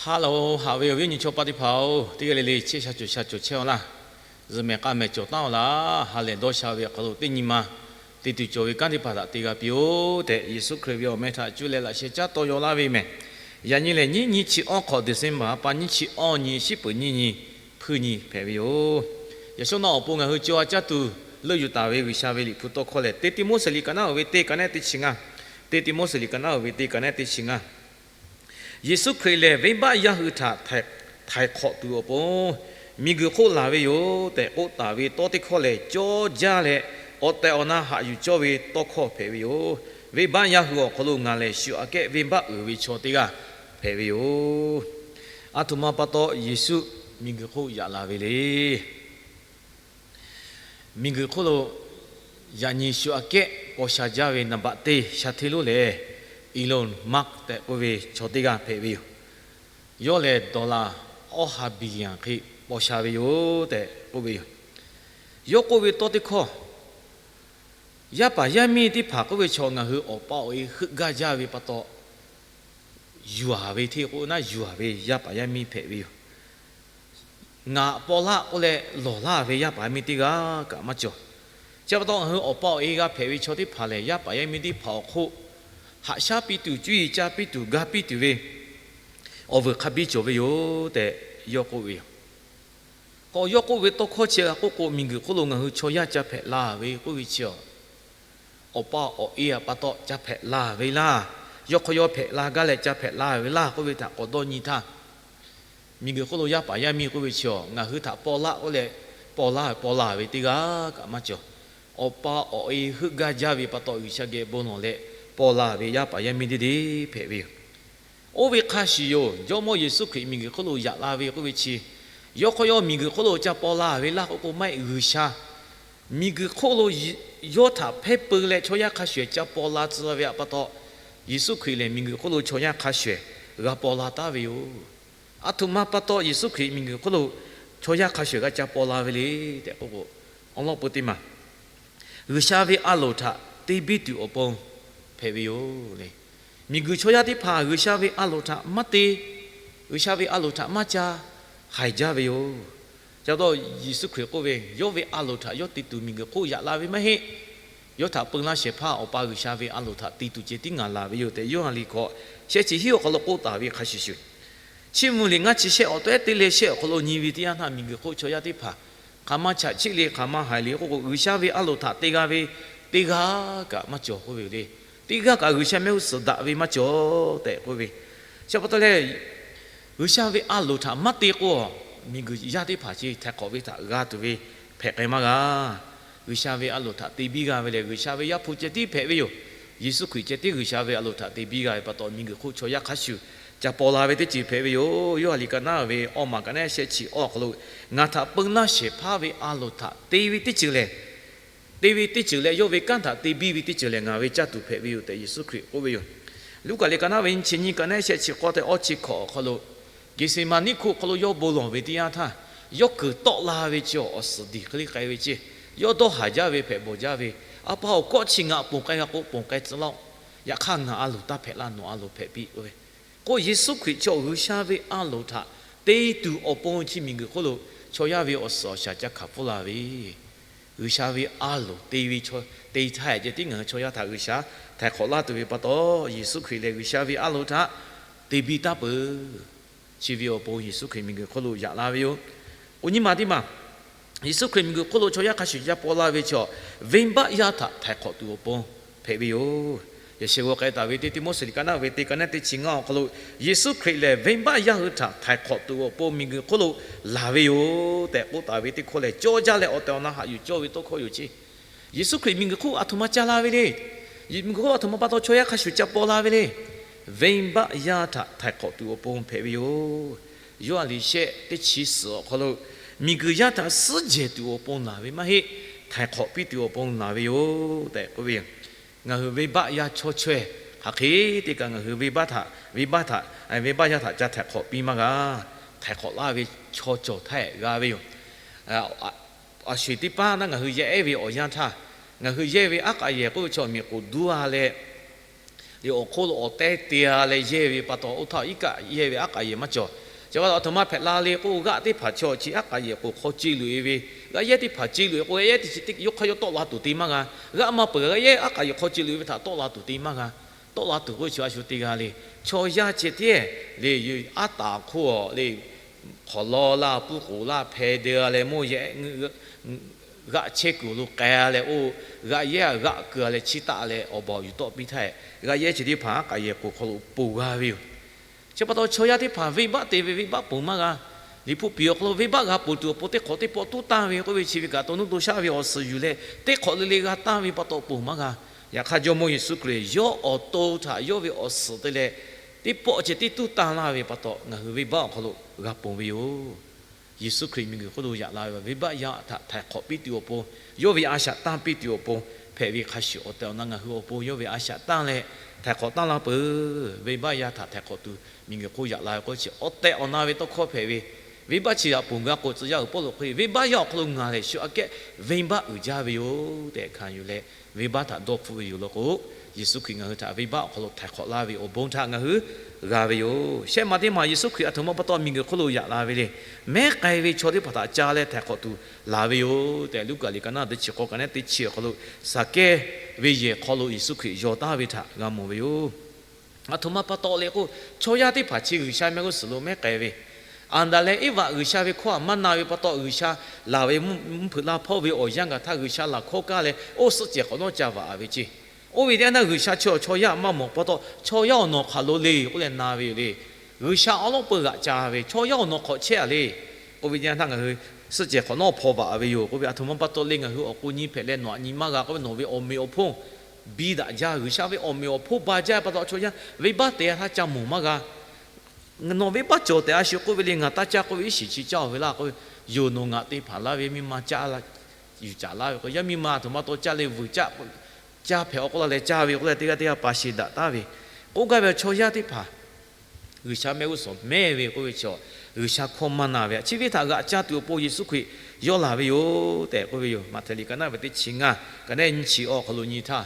Ha loˬ, haꞈ ve awˬ viˉ awˬ nyi chaw paˆ teˇ hpaˍ-oˬ, teˇ g'aˇ le le chehˇ sha cawˬ sha cawˬ chehˇ-aw laˇ. Zuhꞈ mehˍ k'a mehˍ cawˬ taˉ-aw laˇ. Ha lehˬ dawˇ sha ve awˬ hk'aw lo teˇ nyi ma te tuˬ cawˬ ve kanˉ teˇ hpaˍ htaꞈ te g'a piˇ-oˆ tehꞈ, Yeˍsuˆ Hkriꞈ ve awˬ meh htaꞈ cuˇ leh laꞈ sheh caˉ tawˇ yaw laˇ ve mehˬ. Yaꞈ nyi lehˬ, nyiˇ nyi chi awˇ hk'awꞈ December ha pa nyiˇ chi awˇ nyi, shiˉ peuˍ nyiˇ nyi, hpuiˇ nyi hpehꞈ ve yoˬ. Yaꞈ shawˉ naˆ awˬ pon ngaˬ hui co ha caˇ tuˬ leuˆ yuˬ taˍ ve G'uiˬsha ve liꞈ hpu tawˇ hkawˇ lehˬ, Teˇ Tiˆmoˉseˍ liꞈ ka naˉ uiˍ ve teˇ ka nehˉ teˇ chi ngaˇ, Teˇ Tiˆmoˉseˍ liꞈ ka naˉ uiˍ ve teˇ ka nehˉ teˇ chi ngaˇ. Yeˍsuˆ Hkriꞈ lehˬ, venˇbaˆ yaˇ hui htaꞈ htaiˍ hk'awꞈ tuˬ awˬ pon miˬguiˬ hk'oˆ laˬ ve yoˬ tehꞈ k'oˆ taˍ ve tawˇ teˇ hkawˇ lehˬ, cawˇ jaˇ leh awˬ tehˬ awˬ na haꞈ yuˬ cawˇ ve tawˇ hkawˇ hpehꞈ ve yoˬ. Venˇbaˆ yaˇ hui awˬ hk'aw lo ngaˬ lehˬ shu aꞈ kehˉ venˇbaˆ uiˍ ve chaw teˇ g'aˇ hpehꞈ ve yoˬ. A htoꞈ ma pa taw Yeˍsuˆ miˬguiˬ hk'oˆ yaꞈ la ve le. Miˬguiˬ hk'oˆ lo yaꞈ nyi shu aꞈ kehˉ paw sha jaˇ ve naˍ baꞈ teˇ sha hteˇ lonˉ lehˬ, Elon Musk tehꞈ k'oˆ ve chaw teˇ g'aˇ hpehꞈ ve yoˬ. Yawˇ lehˬ dollar awˇ ha billion hk'e paw sha ve yoˬ tehꞈ k'oˆ ve yoˬ. Yawˇ k'oˆ ve tawˇ teˇ hkawˇ, yaˇ paˍ yaˇ miˇ teˇ hpaˍ k'oˆ ve chaw ngaˬ hui awˬ pa awˬ e heuˆ gaˇ jaˇ ve pa taw, yuˬ-aˬ ve hteˇ k'o naˉ yuˬ-aˬ ve yaˇ paˍ yaˇ miˇ hpehꞈ ve yoˬ. Ngaˬ paw laˇ k'oˆ leh lawˬ laˇ ve yaˇ paˍ yaˇ miˇ teˇ g'aˇ kaꞈ maˇ cawˬ. Chi pa taw ngaˬ hui awˬ pa awˬ e g'a hpehꞈ ve chaw teˇ hpaˍ lehˬ, yaˇ paˍ yaˇ miˇ teˇ hpaˍ awˬ hk'oˆ haꞈ shaˉ piˇ tuˬ, cuˇ yiˍ ca piˇ tuˬ, ga piˇ tuˬ ve awˬ vuiˬ hk'a biˇ cawˬ ve yoˬ tehꞈ yawˇ k'oˆ ve yoˬ. K'o yawˇ k'oˆ ve tawˇ hkawˇ chi g'a k'oˆ k'o, miˬguiˬ hk'oˆ lo ngaˬ hui chaw yaˇ ca hpehꞈ la ve k'oˆ ve chi, awˬ pa awˬ e pa taw ca hpehꞈ la ve laˇ, yawˇ hk'aw yawˇ hpehꞈ la gaˇ leh ca hpehꞈ la ve laˇ k'oˆ ve htaꞈ k'awꞈ dawˇ nyi htaˇ, miˬguiˬ hk'oˆ lo yaˇ paˍ yaˇ miˇ k'oˆ ve chi, ngaˬ hui htaꞈ paw laˇ k'oˆ leh paw laˇ paw la ve teˇ g'aˇ kaꞈ maˇ cawˬ. Awˬ pa awˬ e heuˆ gaˇ jaˇ ve pa taw, G'uiˬsha geh bon lawˬ leh paw la ve yaˇ paˍ yaˇ miˇ teˇ deˇ hpehꞈ ve yoˬ. Oˇ ve hk'a shuˍ yoˬ, Jawˇmawˇ Yeˍsuˆ Hkriꞈ miˬguiˬ hk'oˆ lo yaꞈ la ve k'oˆ ve chi, yawˇ hk'aw yawˇ miˬguiˬ hk'oˆ lo ca paw la ve laˇ k'oˆ k'o, maˇ heˆ, G'uiˬsha miˬguiˬ hk'oˆ lo yawˇ htaꞈ hpehˇ peu leh chaw yaˇ hk'a shuˍ ca paw la tcuh la ve pa taw, Yeˍsuˆ Hkriꞈ lehˬ miˬguiˬ hk'oˆ lo chaw yaˇ hk'a shuˍ g'a paw la taˉ ve yoˬ. A htoꞈ ma pa taw Yeˍsuˆ Hkriꞈ miˬguiˬ hk'oˆ lo chaw yaˇ hk'a shuˍ g'a ca paw la ve le tehꞈ k'oˆ k'o, awˬ lawn peu teˇ maˬ G'uiˬsha ve a loˍ htaꞈ te biˇ tuˬ awˬ pon hpehꞈ ve yoˬ le. Miˬguiˬ chaw yaˇ teˇ hpaˍ G'uiˬsha ve a loˍ htaꞈ maˇ te, G'uiˬsha ve a loˍ htaꞈ maˇ ca haiˬ jaˇ ve yoˬ. Ca taw Yeˍsuˆ Hkriꞈ k'oˆ ve, yawˇ ve a loˍ htaꞈ yawˇ te tuˬ miˬguiˬ hk'oˆ yaꞈ la ve maˇ heˆ. Yawˇ htaꞈ peu laˇ shehˍ hpaˇ Awˬ pa G'uiˬsha ve a loˍ htaꞈ te tuˬ ceh tiˉ ngaˬ laˬ ve yoˬ tehꞈ, Yoˇhanˬ liꞈ hkawꞈ shehˆ chi hiˉ awˬ hk'aw lo k'oˆ taˍ ve hk'a shuˍ shuˍ, chiˇ mvuh liꞈ ngaˇ chi shehˆ awˬ tawehˉ teˇ leh shehˆ awˬ hk'aw lo nyi ve teˇ yanˇ htaˇ, miˬguiˬ hk'oˆ chaw yaˇ teˇ hpaˍ hk'aˬ ma chaꞈ chiˆ le, hk'aˬ ma haiˬ le k'oˆ k'o, G'uiˬsha ve a loˍ htaꞈ te g'a ve teˇ g'aˇ kaꞈ maˇ cawˬ k'oˆ ve yoˬ le. Teˇ g'aˇ kaꞈ G'uiˬsha mehˆ g'uˇ suhˍ daꞈ ve maˇ cawˬ tehꞈ k'oˆ ve. Chi pa taw leh, G'uiˬsha ve a loˍ htaꞈ maˇ te k'o, miˬguiˬ yaˇ teˇ hpaˍ chi htaiˍ hk'awꞈ ve htaꞈ g'a tuˬ ve hpehꞈ k'ai maˇ g'a. G'uiˬsha ve a loˍ htaꞈ te biˇ g'a ve lehˬ, G'uiˬsha ve Yaˇ hpu ceh tiˉ hpehꞈ ve yoˬ. Yeˍsuˆ Hkriꞈ ceh tiˉ G'uiˬsha ve a loˍ htaꞈ te biˇ g'a ve pa taw, miˬguiˬ hk'oˆ chaw yaˇ hk'a shuˍ ca paw la ve teˇ ceuˬ hpehꞈ ve yoˬ. Yoˇhanˬ liꞈ ka naˉ ve awˬ maˬ ka naˉ shehˆ chi awˬ hk'aw lo, ngaˬ htaꞈ peu laˇ shehˍ hpaˇ ve a loˍ htaꞈ te ve teˇ ceuˬ lehˬ, te ve teˇ ceuˬ leh yawˇ ve kanˉ htaꞈ te biˇ ve teˇ ceuˬ lehˬ, ngaˬ ve caˇ tuˬ hpehꞈ ve yoˬ tehꞈ Yeˍsuˆ Hkriꞈ k'oˆ ve yoˬ. Luˉkaꞈ liꞈ ka naˉ ve nyiˇ chi nyiˇ ka naˉ shehˆ chi k'awˇ tehꞈ awˇ chi hkawꞈ awˬ hk'aw lo, Geˍseˍmaˍniˆ hkuˆ hk'aw lo yawˇ bon lawˬ ve teˇ yanˇ htaˇ, yawˇ kuiˬ tawˆ la ve chi awˬ suhˍ diˬ hk'e le k'ai ve ceˇ. Yawˇ dawˇ haˍ jaˇ ve hpehꞈ bawˬ jaˇ ve, A pa-oˬ, kawˆ chi ngaˬ ponˬ k'ai g'a k'o ponˬ k'ai tcuh laˇ-oˆ. Yaꞈ hk'aˇ ngaˬ a loˍ taˇ hpehꞈ laˇ, nawˬ a loˍ hpehꞈ piˇ k'oˆ ve. K'o Yeˍsuˆ Hkriꞈ chaw G'uiˬsha ve a loˍ htaꞈ te tuˬ awˬ pon chi miˬguiˬ hk'oˆ lo chaw yaˇ ve awˬ suhˍ awˬ shaˍ ca hkanˍ pfuhˇ la ve, G'uiˬsha ve a loˍ te ve, te htaˇ ceh tiˉ ngaˬ hui chaw yaˇ htaꞈ G'uiˬsha htaiˍ hk'awꞈ laˇ tuˬ ve pa taw, Yeˍsuˆ Hkriꞈ lehˬ G'uiˬsha ve a loˍ htaꞈ te biˇ taˍ peuˬ. Chi ve awˬ pon Yeˍsuˆ Hkriꞈ miˬguiˬ hk'oˆ lo yaꞈ la ve yoˬ. K'o nyi ma teˇ maˬ, Yeˍsuˆ Hkriꞈ miˬguiˬ hk'oˆ lo chaw yaˇ hk'a shuˍ ca paw la ve chaw, venˇbaˆ yaˇ htaꞈ htaiˍ hk'awꞈ tuˬ awˬ pon hpehꞈ ve yoˬ. Yaꞈ sheh g'aw k'ai taˍ ve teˇ Tiˆmoˉseˍ liꞈ ka naˉ ve teˇ ka naˉ teˇ chi ngaˇ awˬ hk'aw lo, Yeˍsuˆ Hkriꞈ lehˬ venˇbaˆ yaˇ hui htaꞈ htaiˍ hk'awꞈ tuˬ awˬ pon miˬguiˬ hk'oˆ lo laˬ ve yoˬ tehꞈ k'oˆ taˍ ve teˇ hkawˇ lehˬ, cawˇ jaˇ leh awˬ tehˬ awˬ na haꞈ yuˬ cawˇ ve tawˇ hkawˇ yoˬ ceˇ. Yeˍsuˆ Hkriꞈ miˬguiˬ hk'oˆ a htoꞈ ma ca la ve le. Miˬguiˬ hk'oˆ a htoꞈ ma pa taw chaw yaˇ hk'a shuˍ ca paw la ve le. Venˇbaˆ yaˇ htaꞈ htaiˍ hk'awꞈ tuˬ awˬ pon hpehꞈ ve yoˬ. Yoˇhanˬ liꞈ shehˆ teˇ chi suhˍ awˬ hk'aw lo, miˬguiˬ yaˇ htaꞈ suhˉ jehˬ tuˬ awˬ pon laˬ ve maˇ heˆ, htaiˍ hk'awꞈ piˇ tuˬ awˬ pon laˬ ve yoˬ tehꞈ k'oˆ ve yoˬ. Ngaˬ hui venˇbaˆ yaˇ chaw chaweh hk'aˬ hk'e te kaꞈ ngaˬ hui venˇbaˆ htaꞈ, venˇbaˆ htaꞈ, venˇbaˆ yaˇ htaꞈ ca htaiˍ hk'awꞈ piˇ maˇ g'a. Htaiˍ hk'awꞈ laˇ ve chaw cawˬ htaˇ g'a ve yoˬ. A sho-eˬ teˇ paˉ naˉ ngaˬ hui yehˇ ehˉ ve awˬ yanˇ htaˇ, ngaˬ hui yehˇ ve aˉ k'aꞈ yehˬ k'oˆ ve chaw miˬ k'oˍ duˇ-a leh, Awˬ hk'oˆ lo awˬ tehˇ te-a leh yehˇ ve pa taw, oˇ htaˇ iˉ kaˆ yehˇ ve aˉ k'aˍ yehˬ maˇ cawˬ. Chi pa taw, aˬ htoꞈ ma hpehꞈ la le k'o, g'aˆ teˇ hpaˍ chaw chi aˉ k'aˍ yehˬ k'oˍ hk'aw ce luꞈ-e ve, g'aˆ yehˇ teˇ hpaˍ ce luꞈ-e k'o, g'aˆ yehˇ teˇ chi teˇ yawˇ hk'aˇ yawˇ tawˆ la tuˬ te maˇ g'a. G'aˆ maˇ peuˬ, g'aˆ yehˇ aˉ k'aˍ yehˬ hk'aw ce luꞈ-e ve htaꞈ tawˆ la tuˬ te maˇ g'a. Tawˆ la tuˬ k'oˆ ve chi a shu teˇ g'aˇ le. Chaw yaˇ chi teˇ le, aˉ taˍ hk'oˆ le, hk'awˍ law laˇ, puˇ k'oˍ laˇ, hpeh de-a leh mawˇ yehˬ g'aˆ chehˇ kuiˬ lo k'ai-a leh, oˇ g'aˆ yehˇ g'aˆ keu-a leh chiˇ taˆ leh awˬ baˬ yuˬ tawˆ piˇ htaˇ, g'aˆ yehˇ chi teˇ hpaˍ aˉ k'aˍ yehˬ k'oˍ hk'aw lo ponˬ g'a ve yoˬ. Chi pa taw, chaw yaˇ teˇ hpaˍ venˇbaˆ te ve venˇbaˆ ponˬ maˇ g'a. Liꞈ hpu piˍ awˬ hk'aw lo venˇbaˆ g'a ponˬ tuˬ awˬ pon teˇ hk'awꞈ teˇ pawˆ tuˉ tanˇ ve k'oˆ ve chi ve kaꞈ, to nuˇ to shaˆ ve awˬ suhˍ yuˬ leh teˇ hk'awꞈ le le g'a tanˇ ve pa taw ponˬ maˇ g'a. Yaꞈ hk'aˇ, Jawˇmawˇ Yeˍsuˆ Hkriꞈ yawˇ awˬ to htaꞈ yawˇ ve awˬ suhˍ te leh teˇ pawˆ ceh tiˉ tuˉ tanˇ laˇ ve pa taw, ngaˬ hui venˇbaˆ awˬ hk'aw lo g'a ponˬ ve yoˬ. Yeˍsuˆ Hkriꞈ miˬguiˬ hk'oˆ lo yaꞈ la ve venˇbaˆ yaˇ htaꞈ htaiˍ hk'awꞈ piˇ tuˬ awˬ pon, yawˇ ve a shaꞈ tanˇ piˇ tuˬ awˬ pon hpehꞈ ve hk'a shuˍ, awˬ tehˬ awˬ na ngaˬ hui awˬ pon yawˇ ve a shaꞈ tanˇ leh htaiˍ hk'awꞈ tanˇ la peuˬ. Venˇbaˆ yaˇ htaꞈ htaiˍ hk'awꞈ tuˬ miˬguiˬ hk'oˆ yaꞈ la ve k'o, chi awˬ tehˬ awˬ na ve tawˇ hkawˇ hpehꞈ ve, venˇbaˆ chi g'aꞈ ponˬ g'a k'o tcuh yaˇ uiˍ Pawˇluꞈ hk'e, venˇbaˆ yaˇ awˬ hk'aw lo ngaˬ lehˬ shu aꞈ kehˉ venˇbaˆ uiˍ jaˇ ve yoˬ tehꞈ hkanˍ yuˬ leh, venˇbaˆ htaꞈ dawˇ hpfuhˆ ve yoˬ law k'o, Yeˍsuˆ Hkriꞈ ngaˬ hui htaꞈ venˇbaˆ awˬ hk'aw lo htaiˍ hk'awꞈ laˇ ve awˬ bon htaꞈ ngaˬ hui g'a ve yoˬ. Shehˆ ma teˇ ma Yeˍsuˆ Hkriꞈ aˬ htoꞈ ma pa taw miˬguiˬ hk'oˆ lo yaꞈ la ve le. Mehˉ k'ai ve chaw teˇ hpaˍ htaꞈ ca leh htaiˍ hk'awꞈ tuˬ laˬ ve yoˬ tehꞈ, Luˉkaꞈ liꞈ ka naˆ teˇ chi k'awˇ ka naˆ teˇ chi awˬ hk'aw lo, Zaˍkehˇ ve yehˬ hk'aw lo Yeˍsuˆ Hkriꞈ yaw taˍ ve htaꞈ g'a mawˬ ve yoˬ. Aˬ htoꞈ ma pa taw le k'o, chaw yaˇ teˇ hpaˍ chi G'uiˬsha mehˆ g'uˇ suhˍ lo mehˉ k'ai ve, Aˍdanˍ leh Eˇvaꞈ G'uiˬsha ve hkawˇ htaꞈ maˇ na ve pa taw, G'uiˬsha laˬ ve mvuhˇ hpeuꞈ la hpawˇ ve awˬ yanˇ gaˬ htaˇ, G'uiˬsha laˬ hkawˇ kaˇ leh oˇ suhˆ cehˬ hk'awꞈ nawˉ ca vaꞈ ve ceˇ. Oˇ ve teˇ yanˇ htaˇ G'uiˬsha chi chaw yaˇ maˇ mawˬ pa taw, chaw yaˇ awˬ nawˬ hk'aˬ lo le k'oˆ leh na ve yoˬ le. G'uiˬsha awˉ lawˉ peu g'aꞈ ca ve, chaw yaˇ awˬ nawˬ hk'awꞈ chehˇ-a le. K'oˆ ve teˇ yanˇ htaˇ ngaˬ hui suhˆ cehˬ hk'awꞈ nawˉ hpaw vaꞈ ve yoˬ. K'oˆ ve aˬ htoꞈ ma pa taw le, ngaˬ hui awˬ k'o nyi hpehꞈ leh nawˬ aꞈ nyi maˇ g'a k'oˆ ve, nawˬ ve awˬ meꞈ awˬ hponˇ biˇ daꞈ jaˇ. G'uiˬsha ve awˬ meꞈ awˬ hponˇ ba jaˇ pa taw, chaw yaˇ venˇbaˆ te-a htaˇ ca mawˬ maˇ g'a. Nawˬ venˇbaˆ cawˬ tehꞈ a shu k'oˆ ve le, ngaˬ taˇ caˇ k'oˆ ve iˉ shiˍ chi caˇ-oˬ ve laˇ k'oˆ ve, yoˬ nawˬ ngaˬ te hpanˍ laˇ ve miˇ ma caˇ la yuˬ caˍ laˇ ve k'o, yaˇ miˇ ma aˬ htoꞈ ma taw caˇ leh vuiˬ caˇ, caˇ hpehꞈ-aw k'oˆ laˇ leh caˇ ve k'oˆ leh, teˇ g'aˇ teˇ g'aˇ pa shiˍ daꞈ taˍ ve. K'oˆ gaˇ ve chaw yaˇ teˇ hpaˍ G'uiˬsha mehˆ g'uˇ suhˍ mehˇ ve k'oˆ ve chaw, G'uiˬsha hkawˇ maˇ na ve, chi ve htaꞈ g'aꞈ ca tuˬ awˬ pon Yeˍsuˆ Hkriꞈ yawˇ laˬ ve yoˬ tehꞈ k'oˆ ve yoˬ. Maꞈhtehˍ liꞈ ka naˆ ve teˇ chi ngaˇ, ka naˆ nyiˇ chi awˬ hk'aw lo nyi htaˇ,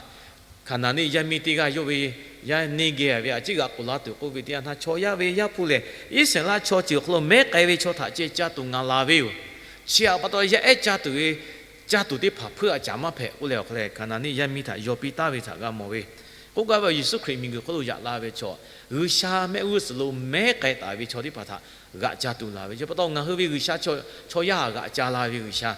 Hkaˍnanˍniˆ yaˇ miˇ teˇ g'aˇ yawˇ ve yaˇ neˇ geh ve a ciˉ g'aꞈ k'oˍ la tuˬ k'oˆ ve teˇ yanˇ htaˇ, chaw yaˇ ve Yaˇ hpu lehˬ, Iˉsaˍreˍlaˆ chaw ceuˬ awˬ hk'aw lo mehˉ k'ai ve chaw htaꞈ ceh ca tuˬ ngaˬ laˬ ve yoˬ. Chi htaꞈ pa taw yaˇ ehˉ ca tuˬ ve, ca tuˬ teˇ hpaˍ hpeuˇ aꞈ caˍ maˇ hpehꞈ k'oˆ leh, awˬ hk'a leh Hkaˍnanˍniˆ yaˇ miˇ htaꞈ yaw piˇ taˍ ve htaꞈ g'a mawˬ ve. K'oˆ gaˇ ve, Yeˍsuˆ Hkriꞈ miˬguiˬ hk'oˆ lo yaꞈ la ve chaw, G'uiˬsha mehˆ g'uˇ suhˍ lo mehˉ k'ai taˍ ve chaw teˇ hpaˍ htaꞈ g'aꞈ ca tuˬ laˬ ve. Chi pa taw ngaˬ hui ve G'uiˬsha, chaw yaˇ htaꞈ g'aꞈ ca la ve G'uiˬsha,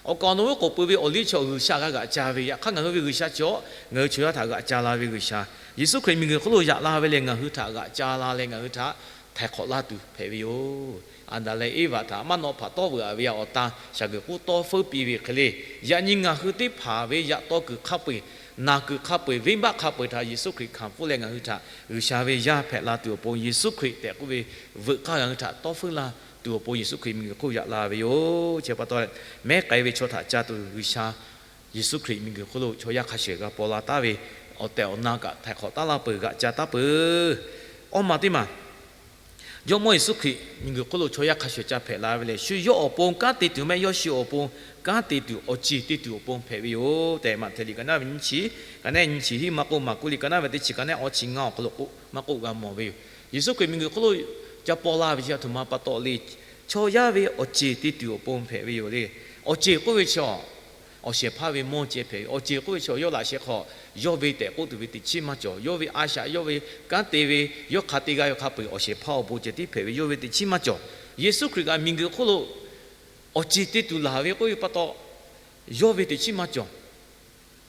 awˬ kaˍ awˬ nu oˉ k'oˍ pui ve awˬ liˇ chaw G'uiˬsha g'a g'aꞈ ca ve, yaꞈ hk'aˇ ngaˬ hui ve G'uiˬsha chi, ngaˬ hui chaw yaˇ htaꞈ g'aꞈ ca la ve G'uiˬsha, Yeˍsuˆ Hkriꞈ miˬguiˬ hk'oˆ lo yaꞈ la ve lehˬ, ngaˬ hui htaꞈ g'aꞈ ca la leh ngaˬ hui htaꞈ htaiˍ hk'awꞈ laˇ tuˬ hpehꞈ ve yoˬ. Aˍdanˍ leh Eˇvaꞈ htaꞈ maˇ nawˆ hpaꞈ tawˇ veuꞈ-a ve awˬ tan shaˍ guiˬ k'uˉ tawˇ feuˉ piˇ ve hk'e le, yaꞈ nyi ngaˬ hui teˇ hpaˍ ve yaꞈ taw kuiˬ hk'a peu-eˬ, naˬ kuiˬ hk'a peu-eˬ, venˇbaˆ hk'a peu-eˬ htaꞈ Yeˍsuˆ Hkriꞈ hkanˍ pfuhˇ leh ngaˬ hui htaꞈ G'uiˬsha ve yaˇ hpehꞈ la tuˬ awˬ pon, Yeˍsuˆ Hkriꞈ tehꞈ k'oˆ ve veuꞈ k'aˇ ngaˬ hui htaꞈ tawˇ feuˉ la tuˬ awˬ pon Yeˍsuˆ Hkriꞈ miˬguiˬ hk'oˆ yaꞈ la ve yoˬ. Chi pa taw, mehˉ k'ai ve chaw htaꞈ ca tuˬ G'uiˬsha Yeˍsuˆ Hkriꞈ miˬguiˬ hk'oˆ lo chaw yaˇ hk'a shehˍ g'a paw la taˍ ve, awˬ tehˬ awˬ na kaꞈ htaiˍ hk'awꞈ taˉ laˇ peuˬ, g'aꞈ ca taˉ peuˬ. Awˇ ma teˇ maˬ, Jawˇmawˇ Yeˍsuˆ Hkriꞈ miˬguiˬ hk'oˆ lo chaw yaˇ hk'a shehˍ ca hpehꞈ la ve lehˬ, shu yawˇ awˬ pon kanˉ te tuˬ mehˆ, yawˇ shu awˬ pon kanˉ te tuˬ awˬ ceˬ te tuˬ awˬ pon hpehꞈ ve yoˬ tehꞈ, Maꞈhtehˍ liꞈ ka naˆ ve nyiˇ chi, ka naˆ nyiˇ chi hiˆ maˇ k'oˆ, Maˍkuˆ liꞈ ka naˆ ve teˇ chi, ka naˆ awˇ chi ngaˇ awˬ hk'aw lo k'oˆ maˇ k'oˆ g'a mawˬ ve yoˬ. Yeˍsuˆ Hkriꞈ miˬguiˬ hk'oˆ lo ca paw la ve chi aˬ htoꞈ ma pa taw le, chaw yaˇ ve awˬ ceˬ te tuˬ awˬ pon hpehꞈ ve yoˬ le. Awˬ ceˬ k'oˆ ve chaw, awˬ shehˍ hpaˇ ve mawˇ ceh hpehꞈ ve. Awˬ ceˬ k'oˆ ve chaw, yawˇ laꞈ sheh hk'aw yawˇ ve tehꞈ k'oˆ tuˬ ve teꞈ chiˉ maˇ cawˬ. Yawˇ ve a shaꞈ, yawˇ ve kanˉ te ve, yawˇ hk'a te g'a ve hk'a peu-eˬ awˬ shehˍ hpaˇ awˬ bon ceh tiˉ hpehꞈ ve, yawˇ ve teꞈ chiˉ maˇ cawˬ. Yeˍsuˆ Hkriꞈ kaꞈ miˬguiˬ hk'oˆ lo awˬ ceˬ te tuˬ laˬ ve k'oˆ ve pa taw, yawˇ ve teꞈ chiˉ maˇ cawˬ.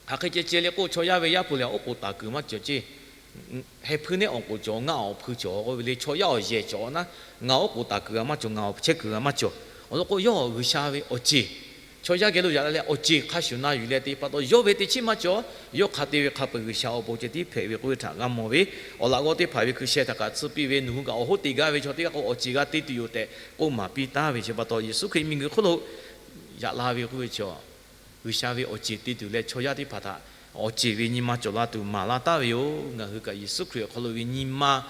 Hk'aˬ hk'e ceh ceh le k'o, chaw yaˇ ve Yaˇ hpu lehˬ oˉ k'oˍ taˍ kuiˬ maˇ cawˬ ceˇ. Heh hpuiˇ nehˉ awˬ k'oˍ cawˬ, ngaˬ awˬ hpuiˇ cawˬ k'oˆ ve le. Chaw yaˇ awˬ yehˬ cawˬ naˉ, ngaˬ oˉ k'oˍ taˍ kuiˬ g'a maˇ cawˬ, ngaˬ awˬ chehˇ kuiˬ g'a maˇ cawˬ. Awˬ lawn k'o, yawˇ G'uiˬsha ve awˬ ceˬ, chaw yaˇ geh lo yaꞈ la leh awˬ ceˬ hk'a shuˍ na yuˬ leh te pa taw, yawˇ ve teˇ chiˉ maˇ cawˬ. Yawˇ hk'a te ve hk'a peu-eˬ G'uiˬsha awˬ pon ceh tiˉ hpehꞈ ve k'oˆ ve htaꞈ g'a mawˬ ve. Awˬ laꞈ g'awˇ teˇ hpaˍ ve hkui sheh htaꞈ kaꞈ tsuhˇ piˇ ve, nawˬ hui kaꞈ awˬ hoˉ te gaˇ ve chaw teˇ g'aˇ k'o, awˬ ceˬ g'a te tuˬ yoˬ tehꞈ k'oˆ maˍ piˇ taˍ ve. Chi pa taw, Yeˍsuˆ Hkriꞈ miˬguiˬ hk'oˆ lo yaꞈ la ve k'oˆ ve chaw, G'uiˬsha ve awˬ ceˬ te tuˬ leh chaw yaˇ teˇ hpaˍ htaꞈ awˬ ceˬ ve nyi ma cawˬ la tuˬ maˍ laˇ taˍ ve yoˬ. Ngaˬ hui kaꞈ Yeˍsuˆ Hkriꞈ awˬ hk'aw lo ve nyi ma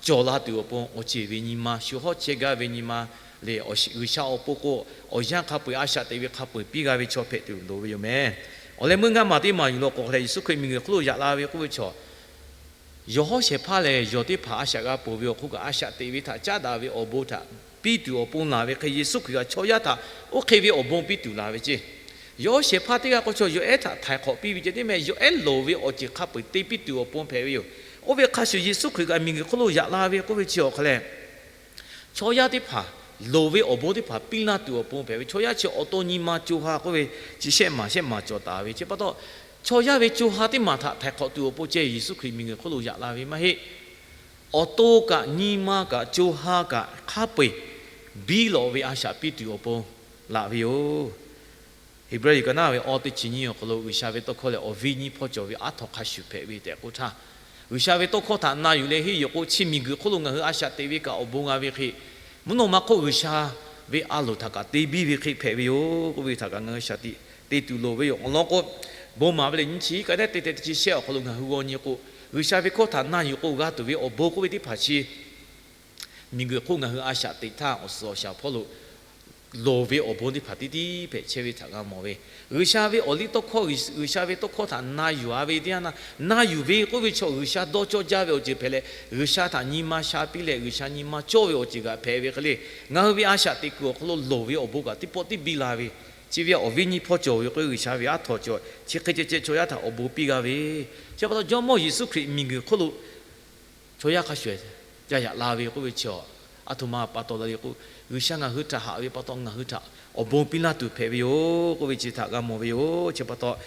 cawˬ la tuˬ awˬ pon, awˬ ceˬ ve nyi ma, shu hawˉ chehˇ gaˇ ve nyi ma le, G'uiˬsha awˬ pon k'o, awˬ yanˇ hk'a peu-eˬ a shaꞈ teꞈ ve hk'a peu-eˬ piˇ g'a ve chaw hpehꞈ tuˬ loˍ ve yoˬ meh. Awˬ leh meuˇ ngaˇ maˬ teˇ maˬ yuˬ law k'o, hk'aˬ lehˬ Yeˍsuˆ Hkriꞈ miˬguiˬ hk'oˆ lo yaꞈ la ve k'oˆ ve chaw, Yawˬ hawˉ shehˍ hpaˇ lehˬ, yawˬ teˇ hpaˍ a shaꞈ g'a ponˬ ve awˬ hk'oˆ kaꞈ, a shaꞈ teꞈ ve htaꞈ caˉ daꞈ ve awˬ bon htaꞈ piˇ tuˬ awˬ pon laˬ ve hk'e, Yeˍsuˆ Hkriꞈ kaꞈ chaw yaˇ htaꞈ oˇ hk'e ve awˬ bon piˇ tuˬ laˬ ve ceˇ. Yawˬ hawˉ shehˍ hpaˇ teˇ g'aˇ k'o, chaw yawˬ ehˉ htaꞈ htaiˍ hk'awꞈ piˇ ve ceh tiˉ meh, yawˬ ehˉ loˍ ve awˬ ceuˬ hk'a peu-eˬ te piˇ tuˬ awˬ pon hpehꞈ ve yoˬ. Oˇ ve hk'a shuˍ, Yeˍsuˆ Hkriꞈ kaꞈ miˬguiˬ hk'oˆ lo yaꞈ la ve k'oˆ ve chi awˬ hk'a lehˬ, chaw yaˇ teˇ hpaˍ loˍ ve awˬ bon teˇ hpaˍ piˇ laˇ tuˬ awˬ pon hpehꞈ ve, chaw yaˇ chi awˬ to nyi ma co ha k'oˆ ve chi shehˆ maˬ shehˆ maˬ cawˬ taˍ ve chi pa taw, chaw yaˇ ve co ha teˇ maˬ htaꞈ htaiˍ hk'awꞈ tuˬ awˬ pon ceh Yeˍsuˆ Hkriꞈ miˬguiˬ hk'oˆ lo yaꞈ la ve maˇ heˆ. Awˬ to kaꞈ nyi ma kaꞈ co ha kaꞈ hk'a peu-eˬ biˇ lawꞈ ve a shaꞈ piˇ tuˬ awˬ pon laˬ ve yoˬ. Heˍbrehˇ ka naˇ ve awˇ teˇ chi nyiˇ awˬ hk'aw lo G'uiˬsha ve tawˇ hkawˇ lehˬ, awˬ viˉ nyiˇ hpawˇ cawˬ ve aˉ htaw hk'a shuˍ hpehꞈ ve tehꞈ k'oˆ htaˇ, G'uiˬsha ve tawˇ hkawˇ htaꞈ na yuˬ leh henˇ yuˬ k'o, chi miˬguiˬ hk'oˆ lo ngaˬ hui a shaꞈ teꞈ ve kaꞈ awˬ bon g'a ve hk'e, mvuhˇ naw ma hk'oˆ G'uiˬsha ve a loˍ htaꞈ kaꞈ te biˇ ve hk'e hpehꞈ ve yoˬ k'oˆ ve htaꞈ kaꞈ ngaˬ hui shaˍ tiꞈ te tuˬ loˍ ve yoˬ. Awˬ lawn k'o, bon maˍ ve lehˬ nyiˇ chi ka neˉ teˇ te teˇ chi shehˆ awˬ hk'aw lo ngaˬ hui g'aw nyi k'o, G'uiˬsha ve hkawˇ htaꞈ na yuˬ k'o g'a tuˬ ve awˬ bon k'oˆ ve teˇ hpaˍ chi miˬguiˬ hk'oˆ ngaˬ hui a shaꞈ teꞈ htaˇ, awˬ suhˍ awˬ shaˍ hpawˇ lo loˍ ve awˬ bon teˇ hpaˍ tiˉ tiˉ hpehꞈ chehˇ ve htaꞈ g'a mawˬ ve. G'uiˬsha ve awˬ liˇ tawˇ hkawˇ, G'uiˬsha ve tawˇ hkawˇ htaꞈ na yuˬ-a ve teˇ yanˇ na, na yuˬ ve k'oˆ ve chaw G'uiˬsha dawˇ cawˇ jaˇ ve awˬ ceuˬ hpehꞈ leh, G'uiˬsha htaꞈ nyi ma sha piˇ leh G'uiˬsha nyi ma cawˇ ve awˬ ceuˬ g'aꞈ hpehꞈ ve hk'e le, ngaˬ hui ve a shaꞈ teꞈ kuiˬ awˬ hk'aw lo loˍ ve awˬ bon kaꞈ teˇ pawˆ tiˉ biˇ la ve, chi ve awˬ viˉ nyiˇ hpawˇ cawˬ ve k'o, G'uiˬsha ve aˉ htaw cawˬ chi hk'e ceh ceh chaw yaˇ htaꞈ awˬ bon piˇ g'a ve. Chi pa taw Jawˇmawˇ Yeˍsuˆ Hkriꞈ miˬguiˬ hk'oˆ lo chaw yaˇ hk'a shuˍ ca yaꞈ la ve k'oˆ ve chi, aˬ htoꞈ ma pa taw la le k'o, G'uiˬsha ngaˬ hui htaꞈ haꞈ ve pa taw ngaˬ hui htaꞈ awˬ bon piˇ laˇ tuˬ hpehꞈ ve yoˬ k'oˆ ve chi htaꞈ g'a mawˬ ve yoˬ. Chi pa taw,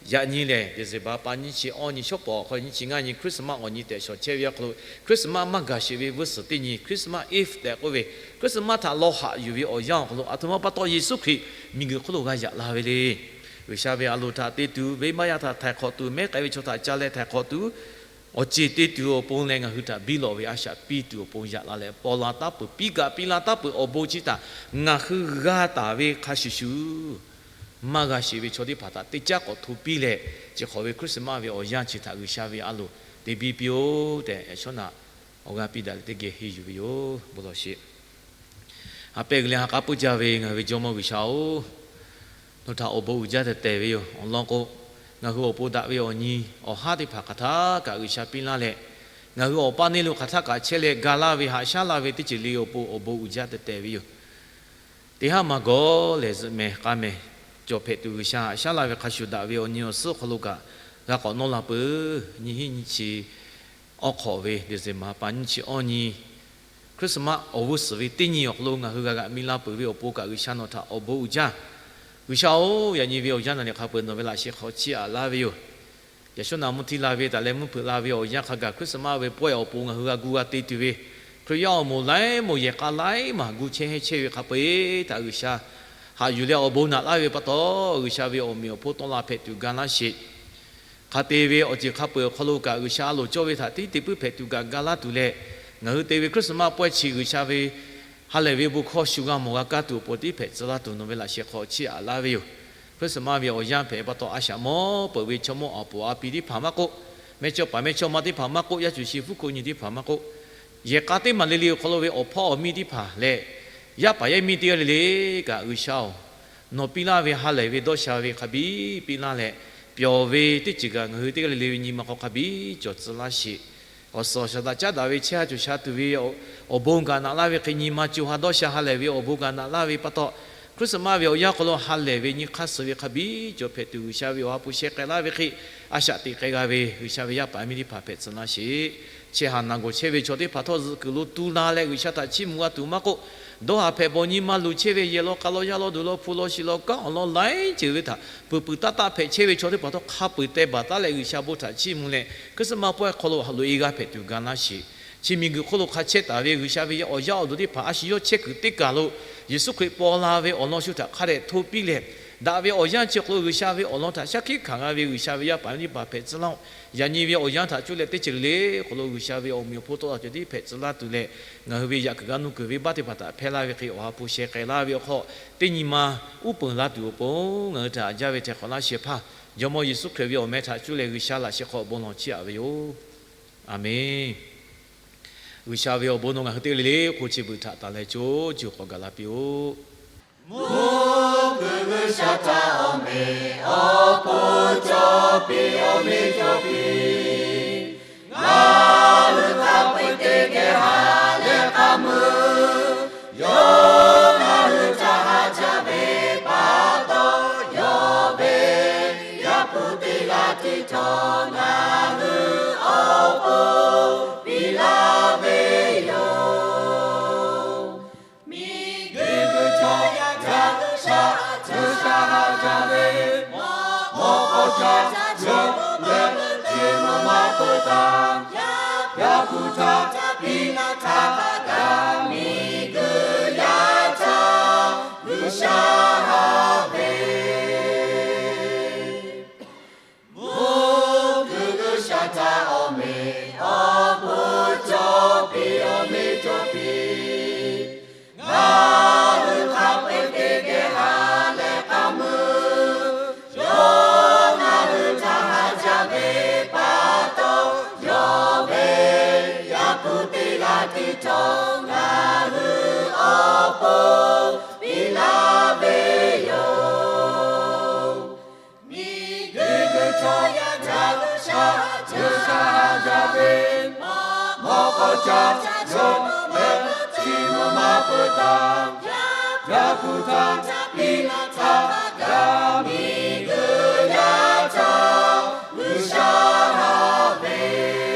yaꞈ nyi lehˬ December pa nyiˇ chi awˇ nyi shawˉ pawˍ awˬ hk'aw nyiˇ chi ngaˇ nyi Christmas awˬ nyi tehꞈ shawˍ chehˇ ve awˬ hk'aw lo, Christmas maˇ gaˬ sheˍ ve vuiˇ suhˍ teˇ nyi, Christmas Eve tehꞈ k'oˆ ve, Christmas htaꞈ lawˇ haꞈ yuˬ ve awˬ yanˇ awˬ hk'aw lo aˬ htoꞈ ma pa taw Yeˍsuˆ Hkriꞈ miˬguiˬ hk'oˆ lo g'a yaꞈ la ve le. G'uiˬsha ve a loˍ htaꞈ te tuˬ, venˇbaˆ yaˇ htaꞈ htaiˍ hk'awꞈ tuˬ, mehˉ k'ai ve chaw htaꞈ ca leh htaiˍ hk'awꞈ tuˬ, awˬ ceˬ te tuˬ awˬ pon leh ngaˬ hui htaꞈ biˇ lawꞈ ve a shaꞈ piˇ tuˬ awˬ pon yaꞈ la leh, paw la taˉ peuˬ, piˇ gaꞈ piˇ la taˉ peuˬ awˬ bon chi htaꞈ ngaˬ hui g'a taˍ ve hk'a shuˍ shuˍ, maˇ g'a sheˍ ve chaw teˇ hpaˍ htaꞈ teˇ caˉ k'awꞈ hto piˇ leh, chi hk'awꞈ ve Christmas ve awˬ yanˇ chi htaꞈ G'uiˬsha ve a loˍ te biˇ piˇ-oˆ tehꞈ, yaꞈ shawˉ naꞈ awˬ g'aˇ piˇ daꞈ leh teˇ geh henˇ yuˬ ve yoˬ. Bon lawˬ sheˍ. Ha pehˇ g'uiˬ leh ha k'aˉ puiˉ jaˇ ve ngaˬ hui ve Jawˇmawˇ G'uiˬsha-oˬ, nawˬ htaꞈ awˬ bon uiˍ jaˇ tehꞈ tehˬ ve yoˬ. Awˬ lawn k'o, ngaˬ hui awˬ pon daꞈ ve awˬ nyi awˬ haˉ teˇ hpaˍ hk'aˬ htaˇ kaꞈ G'uiˬsha piˇ laˇ leh, ngaˬ hui awˬ paˇ neˇ lo hk'aˬ htaˇ kaꞈ chehˇ leh ga laˇ ve haꞈ shaˉ laˇ ve teˇ ceuˬ le awˬ pon awˬ bon uiˍ jaˇ tehꞈ tehˬ ve yoˬ. Teˇ haˉ maˇ gawˬ lehˬ, zuhꞈ mehˍ k'a mehˍ cawˬ hpehꞈ tuˬ G'uiˬsha haꞈ shaˉ laˇ ve hk'a shuˍ daꞈ ve awˬ nyi awˬ suhˉ awˬ hk'aw lo kaꞈ g'a k'awꞈ nawˇ la peuˬ. Nyiˇ hinˉ nyiˇ chi awˇ hk'awꞈ ve December pa nyiˇ chi awˇ nyi Christmas awˬ g'uˇ suhˍ ve teˇ nyi awˬ hk'aw lo ngaˬ hui g'a g'aꞈ mi la peuˬ ve awˬ pon kaꞈ G'uiˬsha nawˬ htaꞈ awˬ bon uiˍ jaˇ. G'uiˬsha-oˬ, yaꞈ nyi ve awˬ yanˇ naˬ liꞈ hk'a peu-eˬ nawˬ ve laꞈ sheh hk'aw chiˇ aꞈ laˇ ve yoˬ. Yaꞈ shawˉ naꞈ mvuhˇ htiˇ la ve taˍ leh mvuhˇ hpeuꞈ la ve awˬ yanˇ hk'a gaˬ Christmas ve pawehˇ awˬ pon ngaˬ hui g'a gu g'a te tuˬ ve, Hkriꞈ yaˇ awˬ moˍ laiˉ moˍ yehˬ k'a laiˉ maˬ gu chehˇ hehnˇ chehˇ ve hk'a peu-eˬ htaꞈ G'uiˬsha haꞈ yuˬ leh awˬ bon naꞈ laˇ ve pa taw, G'uiˬsha ve awˬ meꞈ awˬ hponˇ tawˆ la hpehꞈ tuˬ ga laˇ sheˍ. Hk'a te ve awˬ ceuˬ hk'a peu-eˬ awˬ hk'aw lo kaꞈ G'uiˬsha a loˍ cawˇ ve htaꞈ tiˉ te puiˉ hpehꞈ tuˬ kaꞈ ga laˇ tuˬ leh, ngaˬ hui te ve Christmas pawehˇ chi G'uiˬsha ve ha lehˬ ve bon hkawˇ shu g'a mawˬ g'a kaˇ tuˬ awˬ pon tiˉ hpehꞈ tcuh laˇ tuˬ nawˬ ve laꞈ sheh hk'aw chiˇ aꞈ laˇ ve yoˬ. Christmas ve awˬ yanˇ hpehꞈ pa taw, a shaꞈ mawˇ peuˬ ve chaw mawˇ awˬ poˍ a pi teˇ hpaˍ maˇ k'oˆ, mehˇ chawˇ paˍ mehˇ chawˇ ma teˇ hpaˍ maˇ k'oˆ, yaˇ cuˬ shi fuˉ ko nyi teˇ hpaˍ maˇ k'oˆ, yehˬ k'a teˇ maˬ le le awˬ hk'aw lo ve awˬ hpawˇ awˬ miˇ teˇ hpaˍ leh, yaˇ paˍ yaˇ miˇ teˇ g'aˇ le le kaꞈ G'uiˬsha-oˬ, nawˬ piˇ laˇ ve ha lehˬ ve dawˇ sha ve hk'a biˇ piˇ laˇ leh, pyawˬ ve teˇ ceuˬ kaꞈ ngaˬ hui teˇ g'aˇ le le ve nyi ma hk'aw hk'a biˇ cawˬ tcuh laˇ sheˍ. Awˬ suhˍ awˬ shaˍ htaꞈ caˉ daꞈ ve chehˇ ha cawˬ sha tuˬ ve awˬ bon gaˬ naꞈ laˇ ve hk'e, nyi ma co ha dawˇ sha ha lehˬ ve awˬ bon gaˬ naꞈ laˇ ve pa taw, Christmas ve awˬ yanˇ hk'aw lo ha lehˬ ve nyi hk'aˇ suh ve hk'a biˇ cawˬ hpehꞈ tuˬ G'uiˬsha ve awˬ ha hpu sheh k'ai laˇ ve hk'e, a shaꞈ teꞈ k'ai g'a ve G'uiˬsha ve yaˇ paˍ miˇ teˇ hpaˍ hpehꞈ tcuh laˇ sheˍ. Chehˇ ha naˬ gawˬ chehˇ ve chaw teˇ hpaˍ htawˇ zuhꞈ kuiˬ lo tu la leh G'uiˬsha htaꞈ chiˇ mvuh g'a tuˬ maˇ k'oˆ, dawˇ haˍ hpehꞈ bawˬ nyi ma luˬ chehˇ ve yehˬ law k'a law yaˇ law duˬ law hpu law shi law kanˉ awˬ lawn laiˉ ceuˬ ve htaꞈ peuˬ peuˬ taˇ taˆ hpehꞈ chehˇ ve chaw teˇ hpaˍ htawˇ hk'a peu-eˬ teh baˬ taˉ leh G'uiˬsha bon htaꞈ chiˇ mvuh leh Christmas pawehˇ hk'aw lo haꞈ loꞈ e g'a hpehꞈ tuˬ ga laˇ sheˍ. Chi miˬguiˬ hk'oˆ lo hk'a chehˇ taˍ ve G'uiˬsha ve awˬ yaˇ awˬ duˬ teˇ hpaˍ a shu yawˇ chehˇ kuiˬ teˇ kaˬ lo Yeˍsuˆ Hkriꞈ paw la ve awˬ lawn shu htaꞈ hk'a dehꞈ hto piˇ leh, daꞈ ve awˬ yanˇ chi hk'aw lo G'uiˬsha ve awˬ lawn htaꞈ shaˉ hkiˆ hkanˍ g'a ve G'uiˬsha ve yaˇ paˍ miˇ teˇ hpaˍ hpehꞈ tcuh laˇ-oˆ. Yaꞈ nyi ve awˬ yanˇ htaꞈ cuˇ leh teˇ ceuˬ le le hk'aw lo G'uiˬsha ve awˬ meꞈ awˬ hponˇ tawˆ la cawˬ tiˉ hpehꞈ tcuh laˇ tuˬ leh, ngaˬ hui ve yaꞈ kuiˬ g'aˇ nuˇ kuiˬ venˇbaˆ teˇ hpaˍ htaꞈ hpehˇ laˇ ve hk'e awˬ ha hpu sheh k'ai laˇ ve awˬ hk'aw, teˇ nyi ma uˉ peunˍ la tuˬ awˬ pon ngaˬ hui htaꞈ jaˇ ve htaiˍ hk'awꞈ laˇ shehˍ hpaˇ Jawˇmawˇ Yeˍsuˆ Hkriꞈ ve awˬ meh htaꞈ cuˇ leh G'uiˬsha laꞈ sheh hk'aw bon lawˬ chiˇ aꞈ ve yoˬ. Aˬmenˍ. G'uiˬsha ve awˬ bon nawˬ ngaˬ hui teˇ g'aˇ le le hk'oˆ chi beuꞈ htaꞈ taˍ leh co co k'awꞈ gaˬ la piˇ-oˆ. Mvuhˇ kuiˬ G'uiˬsha htaꞈ awˬ meꞈ awˬ hponˇ cawˬ piˇ, awˬ meꞈ cawˬ piˇ. Ngaˬ Piˉlaˆ htaꞈ kaꞈ miˬguiˬ yaˇ htaꞈ G'uiˬsha haꞈ ve. Mvuhˇ hkui G'uiˬsha htaꞈ awˬ meꞈ awˬ hponˇ cawˬ piˇ, awˬ meꞈ cawˬ piˇ. Ngaˬ hui hk'a peu-eˬ teˇ geh ha leh k'a mui, yawˇ ngaˬ hui htaꞈ haꞈ jaˇ ve pa taw, yawˇ ve Yaˇ hpu teˇ g'aˇ tiˉ htawˇ ngaˬ hui awˬ pon piˇ laˇ ve yoˬ. Miˬguiˬ chaw yaˇ htaꞈ G'uiˬsha, G'uiˬsha haꞈ jaˇ ve, mawˇ k'aw ca ca cawˬ leh, chi mvuhˇ ma peuˬ htaˇ, Yaˇ hpu htaꞈ piˇ laˇ htaˇ kaꞈ, miˬguiˬ yaˇ htaꞈ G'uiˬsha haꞈ ve